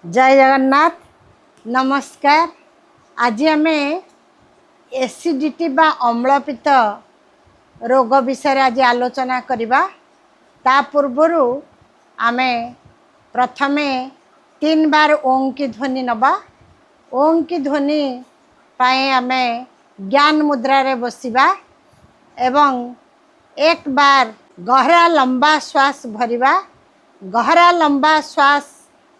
ଜୟ ଜଗନ୍ନାଥ, ନମସ୍କାର। ଆଜି ଆମେ ଏସିଡ଼ିଟି ବା ଅମ୍ଳପିତ୍ତ ରୋଗ ବିଷୟରେ ଆଜି ଆଲୋଚନା କରିବା। ତା ପୂର୍ବରୁ ଆମେ ପ୍ରଥମେ 3 ବାର ଓଁ କି ଧ୍ୱନି ନେବା। ଓଁ କି ଧ୍ୱନି ପାଇଁ ଆମେ ଜ୍ଞାନ ମୁଦ୍ରାରେ ବସିବା ଏବଂ ଏକ ବାର ଗହରା ଲମ୍ବା ଶ୍ୱାସ ଭରିବା। ଗହରା ଲମ୍ବା ଶ୍ୱାସ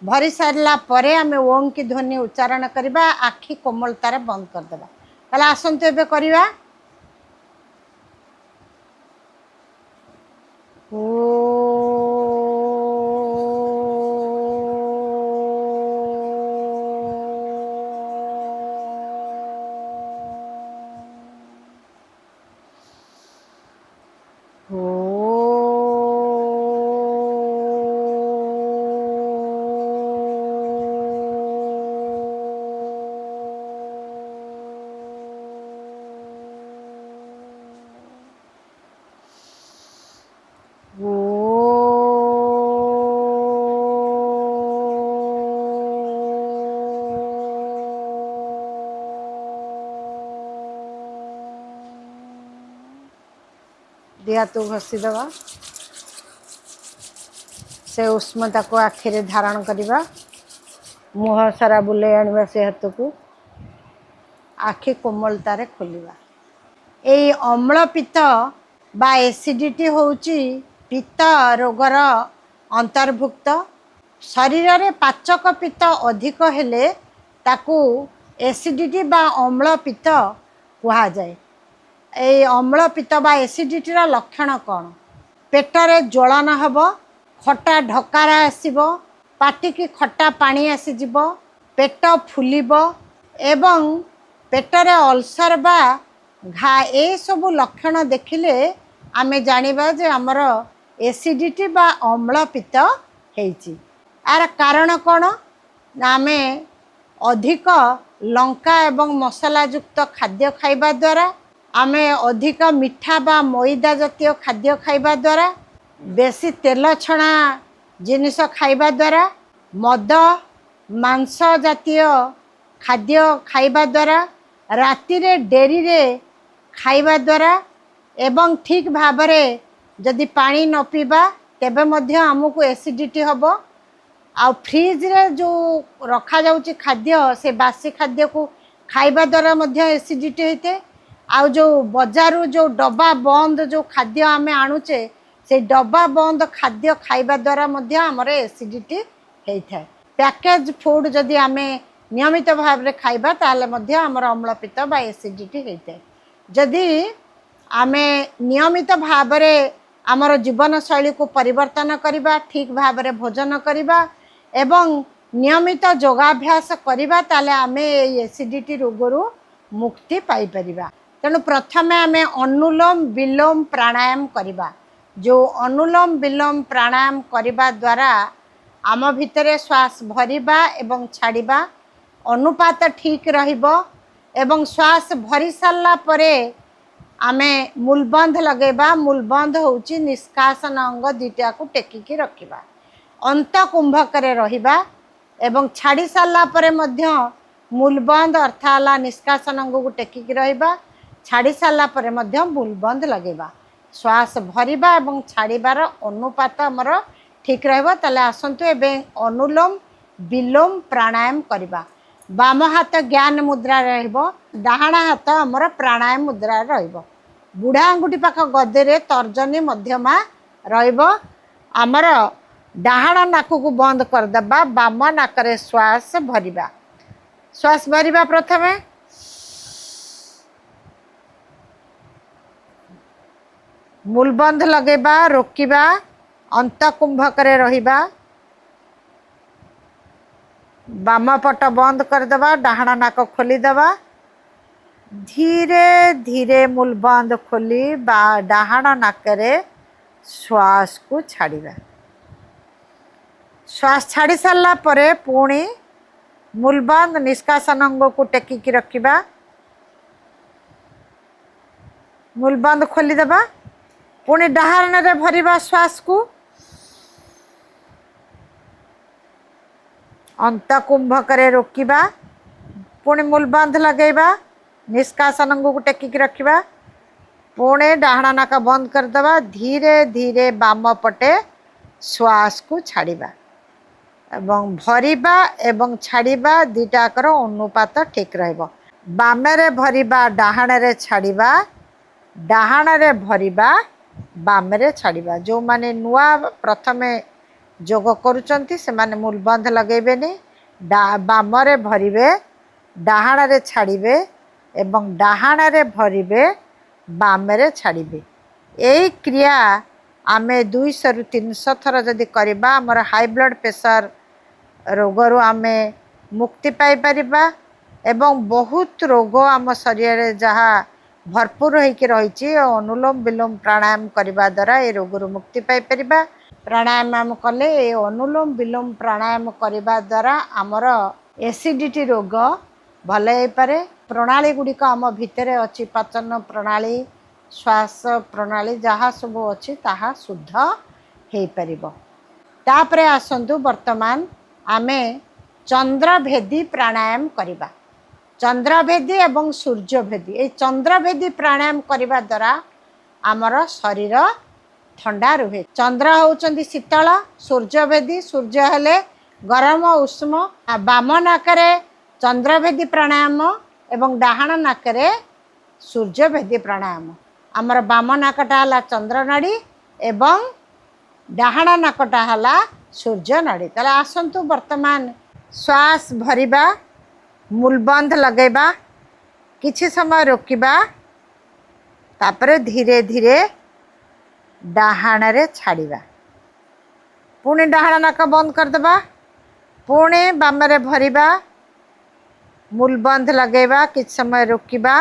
ଭରି ସାରିଲା ପରେ ଆମେ ଓଁ କି ଧ୍ୱନି ଉଚ୍ଚାରଣ କରିବା। ଆଖି କୋମଳତାରେ ବନ୍ଦ କରିଦେବା। ତାହେଲେ ଆସନ୍ତୁ ଏବେ କରିବା। ଦି ହାତକୁ ଘଷିଦେବା, ସେ ଉଷ୍ମତାକୁ ଆଖିରେ ଧାରଣ କରିବା, ମୁହଁ ସାରା ବୁଲେଇ ଆଣିବା ସେ ହାତକୁ, ଆଖି କୋମଳତାରେ ଖୋଲିବା। ଏଇ ଅମ୍ଳପିତ୍ତ ବା ଏସିଡ଼ିଟି ହେଉଛି ପିତ୍ତ ରୋଗର ଅନ୍ତର୍ଭୁକ୍ତ। ଶରୀରରେ ପାଚକ ପିତ୍ତ ଅଧିକ ହେଲେ ତାକୁ ଏସିଡ଼ିଟି ବା ଅମ୍ଳପିତ୍ତ କୁହାଯାଏ। ଏଇ ଅମ୍ଳପିତ୍ତ ବା ଏସିଡ଼ିଟିର ଲକ୍ଷଣ କ'ଣ? ପେଟରେ ଜ୍ୱଳନ ହେବ, ଖଟା ଢକାରା ଆସିବ, ପାଟିକି ଖଟା ପାଣି ଆସିଯିବ, ପେଟ ଫୁଲିବ ଏବଂ ପେଟରେ ଅଲସର ବା ଘା, ଏସବୁ ଲକ୍ଷଣ ଦେଖିଲେ ଆମେ ଜାଣିବା ଯେ ଆମର ଏସିଡ଼ିଟି ବା ଅମ୍ଳପିତ୍ତ ହେଇଛି। ଏହାର କାରଣ କ'ଣ ନା ଆମେ ଅଧିକ ଲଙ୍କା ଏବଂ ମସଲାଯୁକ୍ତ ଖାଦ୍ୟ ଖାଇବା ଦ୍ୱାରା, ଆମେ ଅଧିକ ମିଠା ବା ମଇଦା ଜାତୀୟ ଖାଦ୍ୟ ଖାଇବା ଦ୍ୱାରା, ବେଶୀ ତେଲ ଛଣା ଜିନିଷ ଖାଇବା ଦ୍ୱାରା, ମଦ ମାଂସ ଜାତୀୟ ଖାଦ୍ୟ ଖାଇବା ଦ୍ୱାରା, ରାତିରେ ଡେରିରେ ଖାଇବା ଦ୍ୱାରା ଏବଂ ଠିକ୍ ଭାବରେ ଯଦି ପାଣି ନ ପିଇବା ତେବେ ମଧ୍ୟ ଆମକୁ ଏସିଡ଼ିଟି ହେବ। ଆଉ ଫ୍ରିଜରେ ଯେଉଁ ରଖାଯାଉଛି ଖାଦ୍ୟ, ସେ ବାସି ଖାଦ୍ୟକୁ ଖାଇବା ଦ୍ୱାରା ମଧ୍ୟ ଏସିଡ଼ିଟି ହୋଇଥାଏ। ଆଉ ଯେଉଁ ବଜାରରୁ ଯେଉଁ ଡବା ବନ୍ଦ ଯେଉଁ ଖାଦ୍ୟ ଆମେ ଆଣୁଛେ, ସେଇ ଡବା ବନ୍ଦ ଖାଦ୍ୟ ଖାଇବା ଦ୍ୱାରା ମଧ୍ୟ ଆମର ଏସିଡ଼ିଟି ହେଇଥାଏ। ପ୍ୟାକେଜ୍ ଫୁଡ଼୍ ଯଦି ଆମେ ନିୟମିତ ଭାବରେ ଖାଇବା ତାହେଲେ ମଧ୍ୟ ଆମର ଅମ୍ଳପିତ୍ତ ବା ଏସିଡ଼ିଟି ହେଇଥାଏ। ଯଦି ଆମେ ନିୟମିତ ଭାବରେ ଆମର ଜୀବନଶୈଳୀକୁ ପରିବର୍ତ୍ତନ କରିବା, ଠିକ୍ ଭାବରେ ଭୋଜନ କରିବା ଏବଂ ନିୟମିତ ଯୋଗାଭ୍ୟାସ କରିବା, ତାହେଲେ ଆମେ ଏଇ ଏସିଡ଼ିଟି ରୋଗରୁ ମୁକ୍ତି ପାଇପାରିବା। ତେଣୁ ପ୍ରଥମେ ଆମେ ଅନୁଲୋମ ବିଲୋମ ପ୍ରାଣାୟାମ କରିବା। ଯେଉଁ ଅନୁଲୋମ ବିଲୋମ ପ୍ରାଣାୟାମ କରିବା ଦ୍ୱାରା ଆମ ଭିତରେ ଶ୍ୱାସ ଭରିବା ଏବଂ ଛାଡ଼ିବା ଅନୁପାତ ଠିକ୍ ରହିବ ଏବଂ ଶ୍ୱାସ ଭରି ସାରିଲା ପରେ ଆମେ ମୂଲବନ୍ଧ ଲଗାଇବା। ମୂଲବନ୍ଧ ହେଉଛି ନିଷ୍କାସନ ଅଙ୍ଗ ଦୁଇଟାକୁ ଟେକିକି ରଖିବା, ଅନ୍ତଃକୁମ୍ଭକରେ ରହିବା ଏବଂ ଛାଡ଼ି ସାରିଲା ପରେ ମଧ୍ୟ ମୂଲବନ୍ଧ ଅର୍ଥ ହେଲା ନିଷ୍କାସନ ଅଙ୍ଗକୁ ଟେକିକି ରହିବା, ଛାଡ଼ି ସାରିଲା ପରେ ମଧ୍ୟ ମୂଲବନ୍ଧ ଲଗାଇବା। ଶ୍ୱାସ ଭରିବା ଏବଂ ଛାଡ଼ିବାର ଅନୁପାତ ଆମର ଠିକ୍ ରହିବ। ତାହେଲେ ଆସନ୍ତୁ ଏବେ ଅନୁଲୋମ ବିଲୋମ ପ୍ରାଣାୟାମ କରିବା। ବାମ ହାତ ଜ୍ଞାନ ମୁଦ୍ରାରେ ରହିବ, ଡାହାଣ ହାତ ଆମର ପ୍ରାଣାୟାମ ମୁଦ୍ରାରେ ରହିବ। ବୁଢ଼ା ଆଙ୍ଗୁଠି ପାଖ ଗଦିରେ ତର୍ଜନୀ ମଧ୍ୟମା ରହିବ। ଆମର ଡାହାଣ ନାକକୁ ବନ୍ଦ କରିଦେବା, ବାମ ନାକରେ ଶ୍ୱାସ ଭରିବା। ଶ୍ୱାସ ଭରିବା ପ୍ରଥମେ, ମୂଲବନ୍ଧ ଲଗାଇବା, ରୋକିବା, ଅନ୍ତଃକୁମ୍ଭକରେ ରହିବା, ବାମ ପଟ ବନ୍ଦ କରିଦେବା, ଡାହାଣ ନାକ ଖୋଲିଦେବା, ଧୀରେ ଧୀରେ ମୂଲବନ୍ଧ ଖୋଲି ବା ଡାହାଣ ନାକରେ ଶ୍ୱାସକୁ ଛାଡ଼ିବା। ଶ୍ୱାସ ଛାଡ଼ି ସାରିଲା ପରେ ପୁଣି ମୂଲବନ୍ଧ ନିଷ୍କାସନ ଅଙ୍ଗକୁ ଟେକିକି ରଖିବା, ମୂଲବନ୍ଧ ଖୋଲିଦେବା, ପୁଣି ଡାହାଣରେ ଭରିବା ଶ୍ୱାସକୁ, ଅନ୍ତକୁମ୍ଭକରେ ରୋକିବା, ପୁଣି ମୂଲବନ୍ଧ ଲଗାଇବା, ନିଷ୍କାସନକୁ ଟେକିକି ରଖିବା, ପୁଣି ଡାହାଣ ନାକ ବନ୍ଦ କରିଦେବା, ଧୀରେ ଧୀରେ ବାମ ପଟେ ଶ୍ୱାସକୁ ଛାଡ଼ିବା ଏବଂ ଭରିବା ଏବଂ ଛାଡ଼ିବା ଦୁଇଟାକର ଅନୁପାତ ଠିକ୍ ରହିବ। ବାମରେ ଭରିବା, ଡାହାଣରେ ଛାଡ଼ିବା, ଡାହାଣରେ ଭରିବା, ବାମରେ ଛାଡ଼ିବା। ଯେଉଁମାନେ ନୂଆ ପ୍ରଥମେ ଯୋଗ କରୁଛନ୍ତି ସେମାନେ ମୂଲବନ୍ଧ ଲଗାଇବେନି, ବାମରେ ଭରିବେ, ଡାହାଣରେ ଛାଡ଼ିବେ ଏବଂ ଡାହାଣରେ ଭରିବେ, ବାମରେ ଛାଡ଼ିବେ। ଏଇ କ୍ରିୟା ଆମେ 200ରୁ 300 ଥର ଯଦି କରିବା, ଆମର ହାଇ ବ୍ଲଡ଼ ପ୍ରେସର ରୋଗରୁ ଆମେ ମୁକ୍ତି ପାଇପାରିବା ଏବଂ ବହୁତ ରୋଗ ଆମ ଶରୀରରେ ଯାହା ଭରପୁର ହେଇକି ରହିଛି, ଅନୁଲୋମ ବିଲୋମ ପ୍ରାଣାୟାମ କରିବା ଦ୍ୱାରା ଏ ରୋଗରୁ ମୁକ୍ତି ପାଇପାରିବା। ପ୍ରାଣାୟାମ ଆମେ କଲେ, ଏ ଅନୁଲୋମ ବିଲୋମ ପ୍ରାଣାୟାମ କରିବା ଦ୍ୱାରା ଆମର ଏସିଡ଼ିଟି ରୋଗ ଭଲ ହେଇପାରେ। ପ୍ରଣାଳୀ ଗୁଡ଼ିକ ଆମ ଭିତରେ ଅଛି, ପାଚନ ପ୍ରଣାଳୀ, ଶ୍ୱାସ ପ୍ରଣାଳୀ ଯାହା ସବୁ ଅଛି ତାହା ଶୁଦ୍ଧ ହେଇପାରିବ। ତାପରେ ଆସନ୍ତୁ ବର୍ତ୍ତମାନ ଆମେ ଚନ୍ଦ୍ରଭେଦୀ ପ୍ରାଣାୟାମ କରିବା। ଚନ୍ଦ୍ରଭେଦୀ ଏବଂ ସୂର୍ଯ୍ୟଭେଦୀ। ଏଇ ଚନ୍ଦ୍ରଭେଦୀ ପ୍ରାଣାୟାମ କରିବା ଦ୍ୱାରା ଆମର ଶରୀର ଥଣ୍ଡା ରୁହେ। ଚନ୍ଦ୍ର ହେଉଛନ୍ତି ଶୀତଳ, ସୂର୍ଯ୍ୟଭେଦୀ, ସୂର୍ଯ୍ୟ ହେଲେ ଗରମ ଉଷ୍ମ। ବାମ ନାକରେ ଚନ୍ଦ୍ରଭେଦୀ ପ୍ରାଣାୟାମ ଏବଂ ଡାହାଣ ନାକରେ ସୂର୍ଯ୍ୟଭେଦୀ ପ୍ରାଣାୟାମ। ଆମର ବାମ ନାକଟା ହେଲା ଚନ୍ଦ୍ରନାଡ଼ୀ ଏବଂ ଡାହାଣ ନାକଟା ହେଲା ସୂର୍ଯ୍ୟ ନାଡ଼ୀ। ତାହେଲେ ଆସନ୍ତୁ ବର୍ତ୍ତମାନ ଶ୍ୱାସ ଭରିବା, ମୂଲବନ୍ଧ ଲଗାଇବା, କିଛି ସମୟ ରୋକିବା, ତାପରେ ଧୀରେ ଧୀରେ ଡାହାଣରେ ଛାଡ଼ିବା, ପୁଣି ଡାହାଣ ନାକ ବନ୍ଦ କରିଦେବା, ପୁଣି ବାମରେ ଭରିବା, ମୂଲବନ୍ଧ ଲଗାଇବା, କିଛି ସମୟ ରୋକିବା,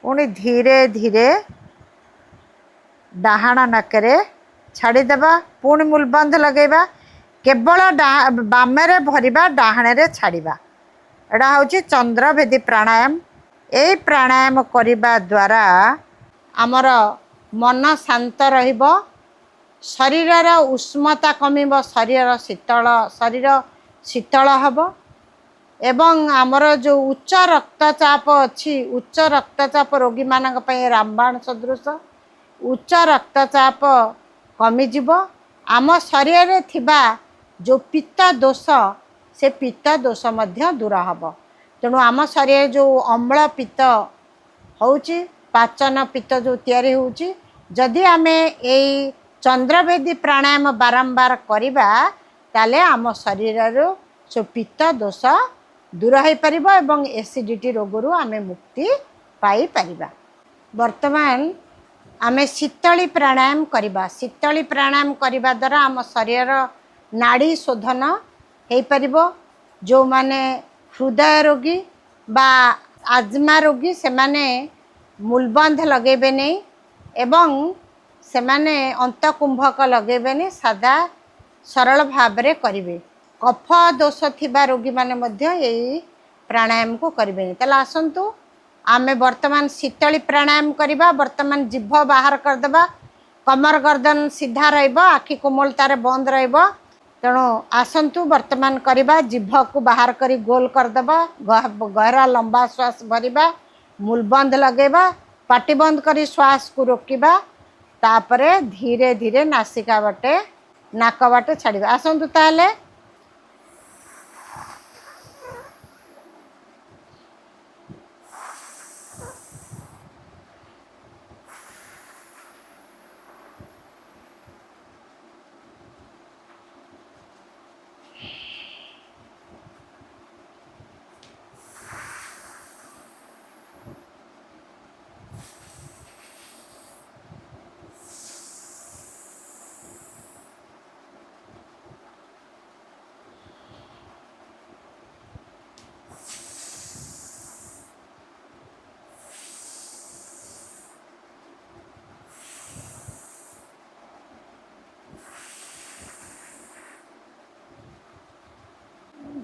ପୁଣି ଧୀରେ ଧୀରେ ଡାହାଣ ନାକରେ ଛାଡ଼ିଦେବା, ପୁଣି ମୂଲବନ୍ଧ ଲଗାଇବା। କେବଳ ବାମରେ ଭରିବା, ଡାହାଣରେ ଛାଡ଼ିବା। ଏଇଟା ହେଉଛି ଚନ୍ଦ୍ରଭେଦୀ ପ୍ରାଣାୟାମ। ଏଇ ପ୍ରାଣାୟାମ କରିବା ଦ୍ୱାରା ଆମର ମନ ଶାନ୍ତ ରହିବ, ଶରୀରର ଉଷ୍ମତା କମିବ, ଶରୀର ଶୀତଳ ହେବ ଏବଂ ଆମର ଯେଉଁ ଉଚ୍ଚ ରକ୍ତଚାପ ଅଛି, ଉଚ୍ଚ ରକ୍ତଚାପ ରୋଗୀମାନଙ୍କ ପାଇଁ ରାମବାଣ ସଦୃଶ, ଉଚ୍ଚ ରକ୍ତଚାପ କମିଯିବ। ଆମ ଶରୀରରେ ଥିବା ଯେଉଁ ପିତ୍ତ ଦୋଷ, ସେ ପିତ୍ତ ଦୋଷ ମଧ୍ୟ ଦୂର ହେବ। ତେଣୁ ଆମ ଶରୀରରେ ଯେଉଁ ଅମ୍ଳ ପିତ୍ତ ହେଉଛି, ପାଚନ ପିତ୍ତ ଯେଉଁ ତିଆରି ହେଉଛି, ଯଦି ଆମେ ଏଇ ଚନ୍ଦ୍ରଭେଦୀ ପ୍ରାଣାୟାମ ବାରମ୍ବାର କରିବା, ତାହେଲେ ଆମ ଶରୀରରୁ ସେ ପିତ୍ତ ଦୋଷ ଦୂର ହୋଇପାରିବ ଏବଂ ଏସିଡ଼ିଟି ରୋଗରୁ ଆମେ ମୁକ୍ତି ପାଇପାରିବା। ବର୍ତ୍ତମାନ ଆମେ ଶୀତଳୀ ପ୍ରାଣାୟାମ କରିବା। ଶୀତଳୀ ପ୍ରାଣାୟାମ କରିବା ଦ୍ୱାରା ଆମ ଶରୀରର ନାଡ଼ୀ ଶୋଧନ ହେଇପାରିବ। ଯେଉଁମାନେ ହୃଦୟ ରୋଗୀ ବା ଆଜମା ରୋଗୀ, ସେମାନେ ମୂଲବନ୍ଧ ଲଗାଇବେନି ଏବଂ ସେମାନେ ଅନ୍ତକୁମ୍ଭକ ଲଗାଇବେନି, ସାଦା ସରଳ ଭାବରେ କରିବେ। କଫ ଦୋଷ ଥିବା ରୋଗୀମାନେ ମଧ୍ୟ ଏଇ ପ୍ରାଣାୟାମକୁ କରିବେନି। ତାହେଲେ ଆସନ୍ତୁ ଆମେ ବର୍ତ୍ତମାନ ଶୀତଳୀ ପ୍ରାଣାୟାମ କରିବା। ବର୍ତ୍ତମାନ ଜିଭ ବାହାର କରିଦେବା, କମର ଗର୍ଦନ ସିଧା ରହିବ, ଆଖି କୋମଳତାରେ ବନ୍ଦ ରହିବ। ତେଣୁ ଆସନ୍ତୁ ବର୍ତ୍ତମାନ କରିବା। ଜିଭକୁ ବାହାର କରି ଗୋଲ କରିଦେବା, ଗହରା ଲମ୍ବା ଶ୍ୱାସ ଭରିବା, ମୂଲବନ୍ଧ ଲଗାଇବା, ପାଟି ବନ୍ଦ କରି ଶ୍ୱାସକୁ ରୋକିବା, ତାପରେ ଧୀରେ ଧୀରେ ନାସିକା ବାଟେ ନାକ ବାଟେ ଛାଡ଼ିବା। ଆସନ୍ତୁ ତାହେଲେ।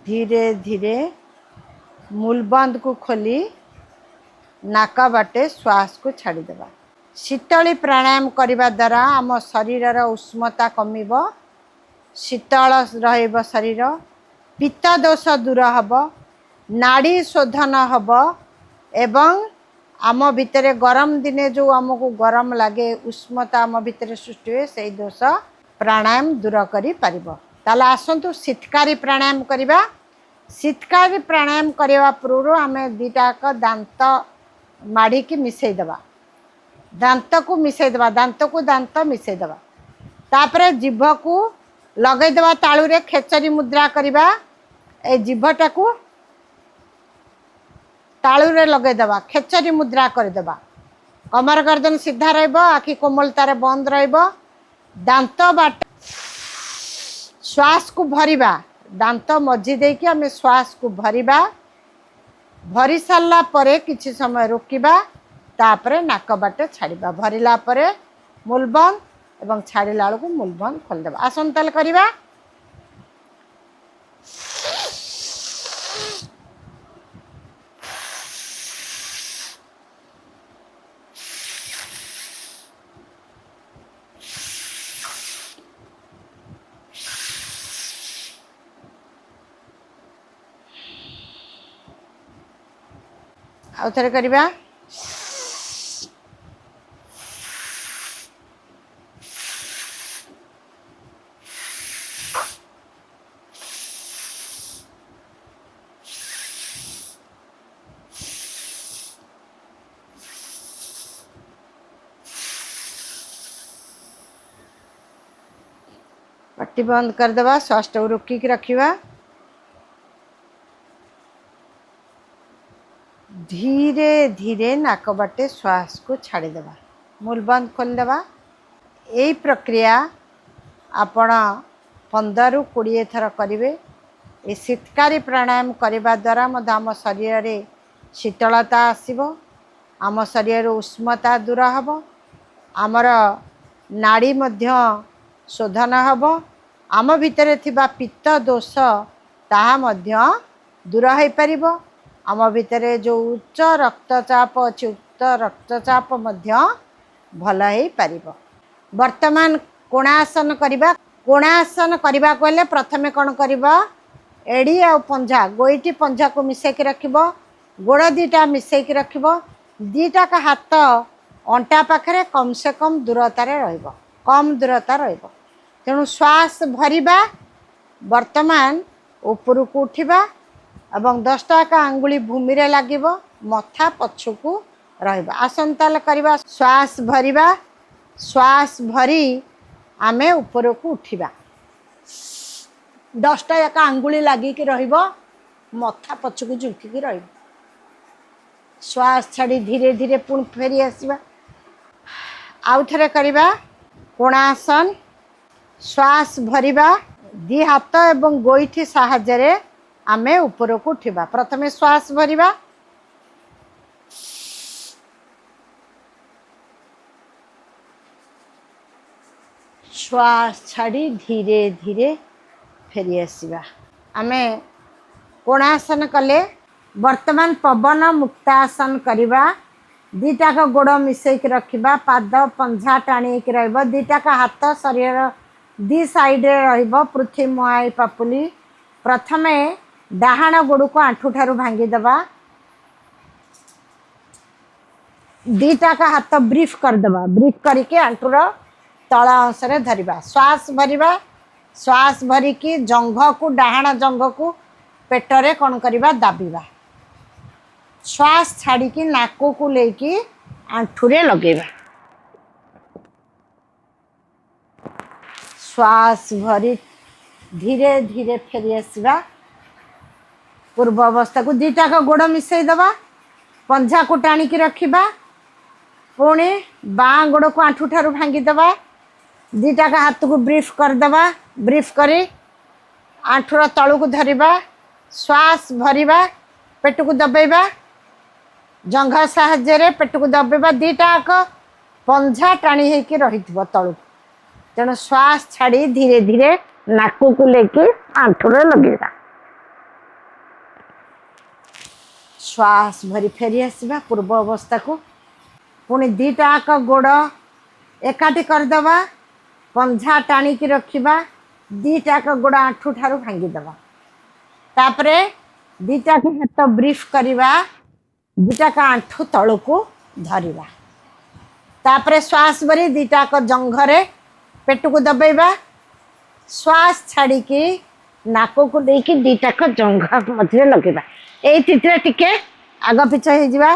ଧୀରେ ଧୀରେ ମୂଲବନ୍ଧକୁ ଖୋଲି ନାକ ବାଟେ ଶ୍ୱାସକୁ ଛାଡ଼ିଦେବା। ଶୀତଳୀ ପ୍ରାଣାୟାମ କରିବା ଦ୍ୱାରା ଆମ ଶରୀରର ଉଷ୍ମତା କମିବ ଶୀତଳ ରହିବ ଶରୀର, ପିତ୍ତ ଦୋଷ ଦୂର ହେବ, ନାଡ଼ି ଶୋଧନ ହେବ ଏବଂ ଆମ ଭିତରେ ଗରମ ଦିନେ ଯେଉଁ ଆମକୁ ଗରମ ଲାଗେ, ଉଷ୍ମତା ଆମ ଭିତରେ ସୃଷ୍ଟି ହୁଏ, ସେଇ ଦୋଷ ପ୍ରାଣାୟାମ ଦୂର କରିପାରିବ। ତାହେଲେ ଆସନ୍ତୁ ଶୀତକାରୀ ପ୍ରାଣାୟାମ କରିବା। ଶୀତକାରୀ ପ୍ରାଣାୟାମ କରିବା ପୂର୍ବରୁ ଆମେ ଦୁଇଟାକ ଦାନ୍ତ ମାଡ଼ିକି ମିଶାଇଦେବା, ଦାନ୍ତକୁ ମିଶାଇଦେବା, ଦାନ୍ତକୁ ଦାନ୍ତ ମିଶାଇଦେବା। ତାପରେ ଜିଭକୁ ଲଗାଇଦେବା ତାଳୁରେ, ଖେଚରୀ ମୁଦ୍ରା କରିବା। ଏ ଜିଭଟାକୁ ତାଳୁରେ ଲଗାଇଦେବା, ଖେଚରୀ ମୁଦ୍ରା କରିଦେବା। କମର ଗର୍ଦନ ସିଧା ରହିବ, ଆଖି କୋମଳତାରେ ବନ୍ଦ ରହିବ। ଦାନ୍ତ ବାଟ ଶ୍ୱାସକୁ ଭରିବା, ଦାନ୍ତ ମଝି ଦେଇକି ଆମେ ଶ୍ୱାସକୁ ଭରିବା। ଭରି ସାରିଲା ପରେ କିଛି ସମୟ ରୋକିବା, ତାପରେ ନାକ ବାଟେ ଛାଡ଼ିବା। ଭରିଲା ପରେ ମୂଲବନ୍ଦ ଏବଂ ଛାଡ଼ିଲା ବେଳକୁ ମୂଲବନ୍ଦ ଖୋଲିଦେବା। ଆସନ୍ତୁ ତାହେଲେ କରିବା। ଆଉ ଥରେ କରିବା। ପାଟି ବନ୍ଦ କରିଦେବା, ଶ୍ୱାସଟାକୁ ରୋକିକି ରଖିବା। ଧୀରେ ଧୀରେ ନାକ ବାଟେ ଶ୍ୱାସକୁ ଛାଡ଼ିଦେବା, ମୂଲବନ୍ଦ ଖୋଲିଦେବା। ଏଇ ପ୍ରକ୍ରିୟା ଆପଣ 15ରୁ 20 ଥର କରିବେ। ଏ ଶୀତକାରୀ ପ୍ରାଣାୟାମ କରିବା ଦ୍ୱାରା ମଧ୍ୟ ଆମ ଶରୀରରେ ଶୀତଳତା ଆସିବ, ଆମ ଶରୀରର ଉଷ୍ମତା ଦୂର ହେବ, ଆମର ନାଡ଼ି ମଧ୍ୟ ଶୋଧନ ହେବ, ଆମ ଭିତରେ ଥିବା ପିତ୍ତ ଦୋଷ ତାହା ମଧ୍ୟ ଦୂର ହୋଇପାରିବ। ଆମ ଭିତରେ ଯେଉଁ ଉଚ୍ଚ ରକ୍ତଚାପ ଅଛି, ଉଚ୍ଚ ରକ୍ତଚାପ ମଧ୍ୟ ଭଲ ହେଇପାରିବ। ବର୍ତ୍ତମାନ କୋଣାସନ କରିବା। କୋଣାସନ କରିବାକୁ ହେଲେ ପ୍ରଥମେ କ'ଣ କରିବ? ଏଡ଼ି ଆଉ ପଞ୍ଝା, ଗୋଇଠି ପଞ୍ଝାକୁ ମିଶାଇକି ରଖିବ, ଗୋଡ଼ ଦୁଇଟା ମିଶାଇକି ରଖିବ, ଦୁଇଟାକ ହାତ ଅଣ୍ଟା ପାଖରେ କମ୍ ସେ କମ୍ ଦୂରତାରେ ରହିବ, କମ୍ ଦୂରତା ରହିବ। ତେଣୁ ଶ୍ୱାସ ଭରିବା, ବର୍ତ୍ତମାନ ଉପରକୁ ଉଠିବା ଏବଂ 10ଟା ଆଙ୍ଗୁଳି ଭୂମିରେ ଲାଗିବ, ମଥା ପଛକୁ ରହିବ। ଆସନ୍ତୁ ତାହେଲେ କରିବା। ଶ୍ୱାସ ଭରିବା, ଶ୍ୱାସ ଭରି ଆମେ ଉପରକୁ ଉଠିବା। 10ଟା ଯାକ ଆଙ୍ଗୁଳି ଲାଗିକି ରହିବ, ମଥା ପଛକୁ ଝୁଙ୍କିକି ରହିବ। ଶ୍ୱାସ ଛାଡ଼ି ଧୀରେ ଧୀରେ ପୁଣି ଫେରି ଆସିବା। ଆଉ ଥରେ କରିବା କୋଣାସନ। ଶ୍ୱାସ ଭରିବା, ଦୁଇ ହାତ ଏବଂ ଗୋଇଠି ସାହାଯ୍ୟରେ ଆମେ ଉପରକୁ ଉଠିବା। ପ୍ରଥମେ ଶ୍ୱାସ ଭରିବା, ଶ୍ୱାସ ଛାଡ଼ି ଧୀରେ ଧୀରେ ଫେରି ଆସିବା। ଆମେ କୋଣାସନ କଲେ। ବର୍ତ୍ତମାନ ପବନ ମୁକ୍ତାସନ କରିବା। ଦୁଇଟାକ ଗୋଡ଼ ମିଶାଇକି ରଖିବା, ପାଦ ପଞ୍ଝା ଟାଣି ହେଇକି ରହିବ, ଦୁଇଟାକ ହାତ ଶରୀରର ଦୁଇ ସାଇଡ଼ରେ ରହିବ, ପୃଥିବୀ ମୁହାଁ ପାପୁଲି। ପ୍ରଥମେ ଡାହାଣ ଗୋଡ଼କୁ ଆଣ୍ଠୁଠାରୁ ଭାଙ୍ଗିଦେବା, ଦୁଇଟାକ ହାତ ବ୍ରିଫ୍ କରିଦେବା, ବ୍ରିଫ୍ କରିକି ଆଣ୍ଠୁର ତଳ ଅଂଶରେ ଧରିବା। ଶ୍ୱାସ ଭରିବା, ଶ୍ୱାସ ଭରିକି ଜଙ୍ଘକୁ, ଡାହାଣ ଜଙ୍ଘକୁ ପେଟରେ କ'ଣ କରିବା? ଦାବିବା। ଶ୍ୱାସ ଛାଡ଼ିକି ନାକକୁ ନେଇକି ଆଣ୍ଠୁରେ ଲଗେଇବା। ଶ୍ୱାସ ଭରି ଧୀରେ ଧୀରେ ଫେରି ଆସିବା ପୂର୍ବ ଅବସ୍ଥାକୁ। ଦୁଇଟାକ ଗୋଡ଼ ମିଶାଇ ଦେବା, ପଞ୍ଝାକୁ ଟାଣିକି ରଖିବା, ପୁଣି ବାଁ ଗୋଡ଼କୁ ଆଣ୍ଠୁଠାରୁ ଭାଙ୍ଗିଦେବା, ଦୁଇଟାକ ହାତକୁ ବ୍ରିଫ୍ କରିଦେବା, ବ୍ରିଫ୍ କରି ଆଣ୍ଠୁର ତଳକୁ ଧରିବା, ଶ୍ୱାସ ଭରିବା, ପେଟକୁ ଦବେଇବା, ଜଙ୍ଘ ସାହାଯ୍ୟରେ ପେଟକୁ ଦବେଇବା। ଦୁଇଟାକ ପଞ୍ଝା ଟାଣି ହେଇକି ରହିଥିବ ତଳକୁ। ତେଣୁ ଶ୍ୱାସ ଛାଡ଼ି ଧୀରେ ଧୀରେ ନାକକୁ ନେଇକି ଆଣ୍ଠୁରେ ଲଗେଇବା। ଶ୍ୱାସ ଭରି ଫେରି ଆସିବା ପୂର୍ବ ଅବସ୍ଥାକୁ। ପୁଣି ଦୁଇଟାକ ଗୋଡ଼ ଏକାଠି କରିଦେବା, ପଞ୍ଝା ଟାଣିକି ରଖିବା, ଦୁଇଟାକ ଗୋଡ଼ ଆଣ୍ଠୁ ଠାରୁ ଭାଙ୍ଗିଦେବା। ତାପରେ ଦୁଇଟାକ ହାତ ବ୍ରିଫ୍ କରିବା, ଦୁଇଟାକ ଆଣ୍ଠୁ ତଳକୁ ଧରିବା। ତାପରେ ଶ୍ୱାସ ଭରି ଦୁଇଟାକ ଜଙ୍ଘରେ ପେଟକୁ ଦବେଇବା। ଶ୍ୱାସ ଛାଡ଼ିକି ନାକକୁ ଦେଇକି ଦୁଇଟାକ ଜଙ୍ଘ ମଝିରେ ଲଗେଇବା। ଏଇ ସ୍ଥିତିରେ ଟିକେ ଆଗ ପିଛ ହେଇଯିବା।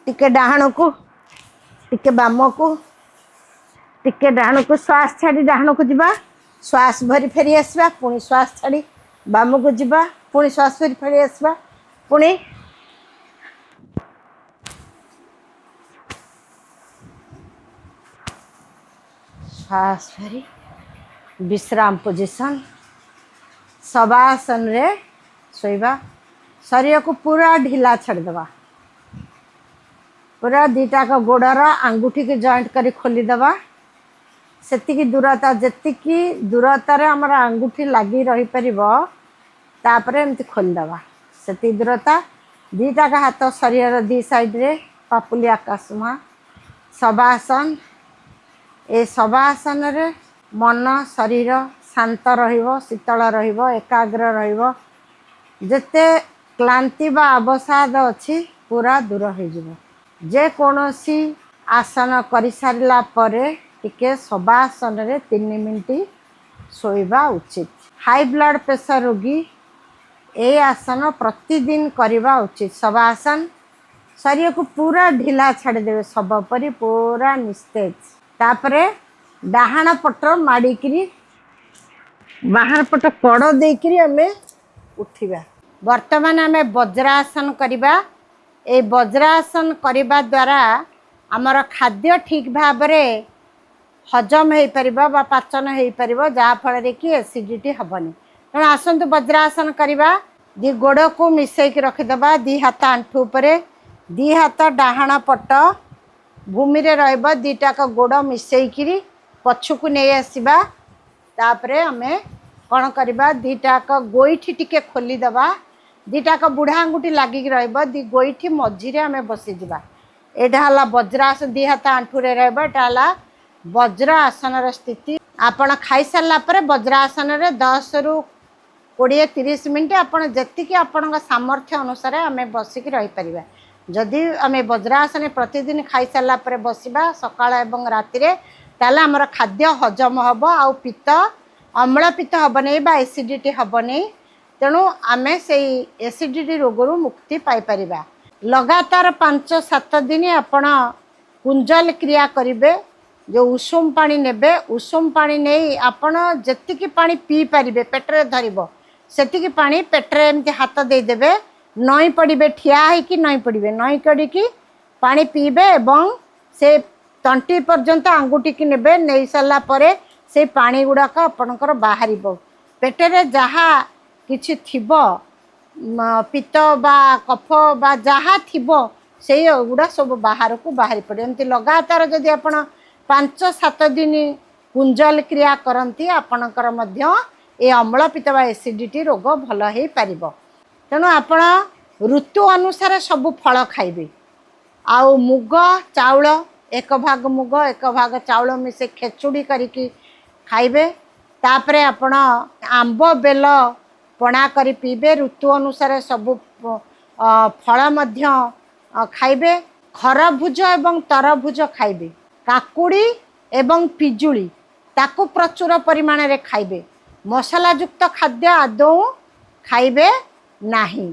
ଟିକେ ଡାହାଣକୁ, ଟିକେ ବାମକୁ, ଟିକେ ଡାହାଣକୁ। ଶ୍ୱାସ ଛାଡ଼ି ଡାହାଣକୁ ଯିବା, ଶ୍ୱାସ ଭରି ଫେରି ଆସିବା। ପୁଣି ଶ୍ୱାସ ଛାଡ଼ି ବାମକୁ ଯିବା, ପୁଣି ଶ୍ୱାସ ଭରି ଫେରି ଆସିବା। ପୁଣି ଶ୍ୱାସ ଭରି ବିଶ୍ରାମ ପୋଜିସନ୍ ଶବାସନରେ ଶୋଇବା। ଶରୀରକୁ ପୁରା ଢିଲା ଛାଡ଼ିଦେବା। ପୁରା ଦୁଇଟାକ ଗୋଡ଼ର ଆଙ୍ଗୁଠିକି ଜଏଣ୍ଟ କରି ଖୋଲିଦେବା। ସେତିକି ଦୂରତା, ଯେତିକି ଦୂରତାରେ ଆମର ଆଙ୍ଗୁଠି ଲାଗି ରହିପାରିବ, ତାପରେ ଏମିତି ଖୋଲିଦେବା ସେତିକି ଦୂରତା। ଦୁଇଟାକ ହାତ ଶରୀରର ଦୁଇ ସାଇଡ଼ରେ, ପାପୁଲି ଆକାଶ ମୁହାଁ। ଶବାସନ। ଏ ଶବାସନରେ ମନ ଶରୀର ଶାନ୍ତ ରହିବ, ଶୀତଳ ରହିବ, ଏକାଗ୍ର ରହିବ। ଯେତେ କ୍ଳାନ୍ତି ବା ଅବସାଦ ଅଛି, ପୁରା ଦୂର ହେଇଯିବ। ଯେକୌଣସି ଆସନ କରିସାରିଲା ପରେ ଟିକେ ଶବାସନରେ 3 ମିନିଟ୍ ଶୋଇବା ଉଚିତ। ହାଇ ବ୍ଲଡ଼ ପ୍ରେସର ରୋଗୀ ଏ ଆସନ ପ୍ରତିଦିନ କରିବା ଉଚିତ। ଶବାସନ, ଶରୀରକୁ ପୁରା ଢିଲା ଛାଡ଼ିଦେବେ, ଶବ ପରି ପୁରା ନିସ୍ତେଜ। ତାପରେ ଡାହାଣ ପଟ ମାଡ଼ିକିରି, ବାହାର ପଟ କଡ଼ ଦେଇକିରି ଆମେ ଉଠିବା। ବର୍ତ୍ତମାନ ଆମେ ବଜ୍ରାସନ କରିବା। ଏଇ ବଜ୍ରାସନ କରିବା ଦ୍ୱାରା ଆମର ଖାଦ୍ୟ ଠିକ୍ ଭାବରେ ହଜମ ହେଇପାରିବ ବା ପାଚନ ହେଇପାରିବ, ଯାହାଫଳରେ କି ଏସିଡ଼ିଟି ହେବନି। ତେଣୁ ଆସନ୍ତୁ ବଜ୍ରାସନ କରିବା। ଦି ଗୋଡ଼କୁ ମିଶେଇକି ରଖିଦେବା, ଦି ହାତ ଆଣ୍ଠୁ ଉପରେ, ଦି ହାତ ଡାହାଣ ପଟ ଭୂମିରେ ରହିବ। ଦୁଇଟାକ ଗୋଡ଼ ମିଶେଇକିରି ପଛକୁ ନେଇ ଆସିବା। ତାପରେ ଆମେ କ'ଣ କରିବା? ଦୁଇଟାକ ଗୋଇଠି ଟିକେ ଖୋଲିଦେବା। ଦୁଇଟାକ ବୁଢ଼ା ଆଙ୍ଗୁଠି ଲାଗିକି ରହିବ। ଦି ଗୋଇଠି ମଝିରେ ଆମେ ବସିଯିବା। ଏଇଟା ହେଲା ବଜ୍ରାସନ। ଦି ହାତ ଆଣ୍ଠୁରେ ରହିବ। ଏଇଟା ହେଲା ବଜ୍ର ଆସନର ସ୍ଥିତି। ଆପଣ ଖାଇସାରିଲା ପରେ ବଜ୍ରାସନରେ 10ରୁ 20, 30 ମିନିଟ୍, ଆପଣ ଯେତିକି ଆପଣଙ୍କ ସାମର୍ଥ୍ୟ ଅନୁସାରେ ଆମେ ବସିକି ରହିପାରିବା। ଯଦି ଆମେ ବଜ୍ରାସନ ପ୍ରତିଦିନ ଖାଇସାରିଲା ପରେ ବସିବା, ସକାଳ ଏବଂ ରାତିରେ, ତାହେଲେ ଆମର ଖାଦ୍ୟ ହଜମ ହେବ ଆଉ ପିତ୍ତ, ଅମ୍ଳ ପିତ୍ତ ହେବନି ବା ଏସିଡ଼ିଟି ହେବନି। ତେଣୁ ଆମେ ସେଇ ଏସିଡ଼ିଟି ରୋଗରୁ ମୁକ୍ତି ପାଇପାରିବା। ଲଗାତାର 5-7 ଦିନ ଆପଣ କୁଞ୍ଜଲ କ୍ରିୟା କରିବେ। ଯେଉଁ ଉଷୁମ ପାଣି ନେବେ, ଉଷୁମ ପାଣି ନେଇ ଆପଣ ଯେତିକି ପାଣି ପିଇ ପାରିବେ, ପେଟରେ ଧରିବ ସେତିକି ପାଣି ପେଟରେ ଏମିତି ହାତ ଦେଇଦେବେ, ନଇଁ ପଡ଼ିବେ, ଠିଆ ହେଇକି ନଇଁ ପଡ଼ିବେ। ନଇଁ ପଡ଼ିକି ପାଣି ପିଇବେ ଏବଂ ସେ ତଣ୍ଟି ପର୍ଯ୍ୟନ୍ତ ଆଙ୍ଗୁଠିକି ନେବେ। ନେଇ ସାରିଲା ପରେ ସେଇ ପାଣି ଗୁଡ଼ାକ ଆପଣଙ୍କର ବାହାରିବ। ପେଟରେ ଯାହା କିଛି ଥିବ, ପିତ୍ତ ବା କଫ ବା ଯାହା ଥିବ, ସେଇ ଗୁଡ଼ା ସବୁ ବାହାରକୁ ବାହାରି ପଡ଼ିବ। ଏମିତି ଲଗାତାର ଯଦି ଆପଣ 5-7 ଦିନ କୁଞ୍ଜଲ କ୍ରିୟା କରନ୍ତି, ଆପଣଙ୍କର ମଧ୍ୟ ଏ ଅମ୍ଳପିତ୍ତ ବା ଏସିଡ଼ିଟି ରୋଗ ଭଲ ହେଇପାରିବ। ତେଣୁ ଆପଣ ଋତୁ ଅନୁସାରେ ସବୁ ଫଳ ଖାଇବେ। ଆଉ ମୁଗ ଚାଉଳ, ଏକ ଭାଗ ମୁଗ ଏକ ଭାଗ ଚାଉଳ ମିଶେଇ ଖେଚୁଡ଼ି କରିକି ଖାଇବେ। ତାପରେ ଆପଣ ଆମ୍ବ ବେଲ ପଣା କରି ପିଇବେ। ଋତୁ ଅନୁସାରେ ସବୁ ଫଳ ମଧ୍ୟ ଖାଇବେ। ଖରଭୁଜ ଏବଂ ତରଭୁଜ ଖାଇବେ। କାକୁଡ଼ି ଏବଂ ପିଜୁଳି, ତାକୁ ପ୍ରଚୁର ପରିମାଣରେ ଖାଇବେ। ମସଲାଯୁକ୍ତ ଖାଦ୍ୟ ଆଦୌ ଖାଇବେ ନାହିଁ।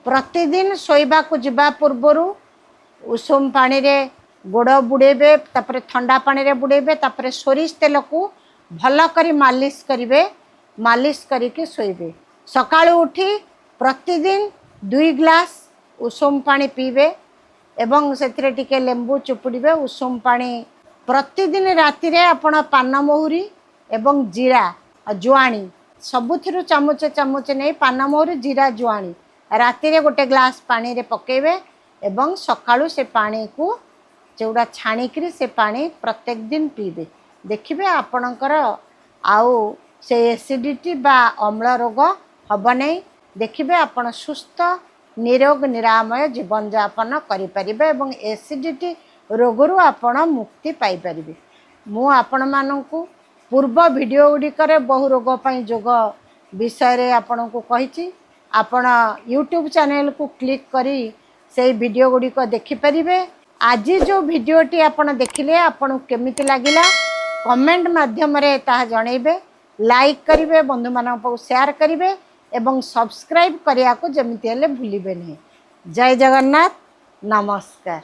ପ୍ରତିଦିନ ଶୋଇବାକୁ ଯିବା ପୂର୍ବରୁ ଉଷୁମ ପାଣିରେ ଗୋଡ଼ ବୁଡ଼େଇବେ, ତାପରେ ଥଣ୍ଡା ପାଣିରେ ବୁଡ଼େଇବେ, ତାପରେ ସୋରିଷ ତେଲକୁ ଭଲ କରି ମାଲିସ କରିବେ। ମାଲିସ କରିକି ଶୋଇବେ। ସକାଳୁ ଉଠି ପ୍ରତିଦିନ 2 ଗ୍ଲାସ୍ ଉଷୁମ ପାଣି ପିଇବେ ଏବଂ ସେଥିରେ ଟିକେ ଲେମ୍ବୁ ଚୁପୁଡ଼ିବେ। ଉଷୁମ ପାଣି ପ୍ରତିଦିନ। ରାତିରେ ଆପଣ ପାନମହୁରି ଏବଂ ଜିରା ଆଉ ଜୁଆଣି, ସବୁଥିରୁ ଚାମଚ ଚାମଚ ନେଇ, ପାନମହୁରି, ଜିରା, ଜୁଆଣି ରାତିରେ ଗୋଟେ ଗ୍ଲାସ୍ ପାଣିରେ ପକାଇବେ ଏବଂ ସକାଳୁ ସେ ପାଣିକୁ ଯେଉଁଟା ଛାଣିକିରି ସେ ପାଣି ପ୍ରତ୍ୟେକ ଦିନ ପିଇବେ। ଦେଖିବେ ଆପଣଙ୍କର ଆଉ ସେ ଏସିଡ଼ିଟି ବା ଅମ୍ଳ ରୋଗ ହେବ ନାହିଁ। ଦେଖିବେ ଆପଣ ସୁସ୍ଥ ନିରୋଗ ନିରାମୟ ଜୀବନଯାପନ କରିପାରିବେ ଏବଂ ଏସିଡ଼ିଟି ରୋଗରୁ ଆପଣ ମୁକ୍ତି ପାଇପାରିବେ। ମୁଁ ଆପଣମାନଙ୍କୁ ପୂର୍ବ ଭିଡ଼ିଓ ଗୁଡ଼ିକରେ ବହୁ ରୋଗ ପାଇଁ ଯୋଗ ବିଷୟରେ ଆପଣଙ୍କୁ କହିଛି। ଆପଣ ୟୁଟ୍ୟୁବ୍ ଚ୍ୟାନେଲକୁ କ୍ଲିକ୍ କରି ସେଇ ଭିଡ଼ିଓ ଗୁଡ଼ିକ ଦେଖିପାରିବେ। ଆଜି ଯେଉଁ ଭିଡ଼ିଓଟି ଆପଣ ଦେଖିଲେ, ଆପଣଙ୍କୁ କେମିତି ଲାଗିଲା କମେଣ୍ଟ ମାଧ୍ୟମରେ ତାହା ଜଣାଇବେ, ଲାଇକ୍ କରିବେ, ବନ୍ଧୁମାନଙ୍କ ପାଖକୁ ସେୟାର କରିବେ ଏବଂ ସବସ୍କ୍ରାଇବ୍ କରିବାକୁ ଯେମିତି ହେଲେ ଭୁଲିବେ ନାହିଁ। ଜୟ ଜଗନ୍ନାଥ, ନମସ୍କାର।